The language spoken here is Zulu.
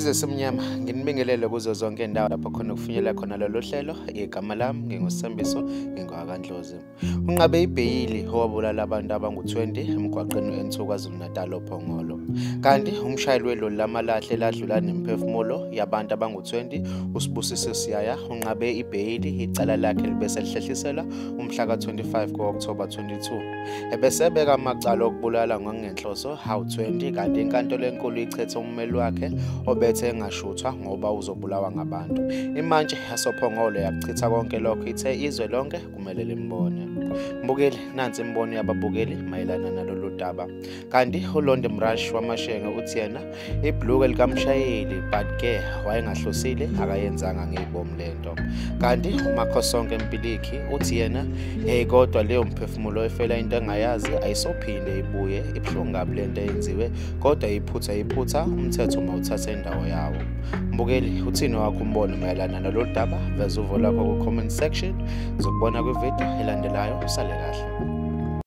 Sizwe simnyama, nginibingelele kuzo zonke indawo lapho khona kufinyelela khona lolu hlelo. Igama lami nginguSithembiso, ngingowakaNdlozi. Unqabe ibheyili owabulala abantu abangu-20 emgwaqeni u-N2 KwaZulu-Natal oPhongolo. Kanti umshayeli weloli lamalahle ladlula nemiphefumulo yabantu abangu-20 uSibusiso Siyaya unqabe ibheyili, icala lakhe libe selihlehliselwa umhla ka-25 ku-Okthoba 22. Ebesebeka amacala okubulala ngokungenhloso awu-20, kanti inkantolo enkulu ichithe ummeli wakhe obethe engashuthwa ngoba uzobulawa ngabantu. Imantshi yasoPhongolo yakuchitha konke lokho, ithe izwe lonke kumele limbone. Mbukeli, nansi imibono yababukeli mayelana nalolu daba. Kanti uLondi Mrash wamashenge uthi yena ibhuluke likamshayeli, but ke wayengahlosile, akayenzanga ngeyibomu lento. Kanti uMakhosonke Mpilikhi uthi yena hey, kodwa leyo mphefumulo efela into engayazi ayisophinde ibuye, ibuhlungu kabi lento eyenziwe, kodwa iphutha iphutha, umthetho mawuthathe indawo yawo. Mbukeli, uthini wakho umbono mayelana nalolu daba? Veza uvo lwakho ku-comment section. Ngizokubona kwividiyo elandelayo. Usale kahle.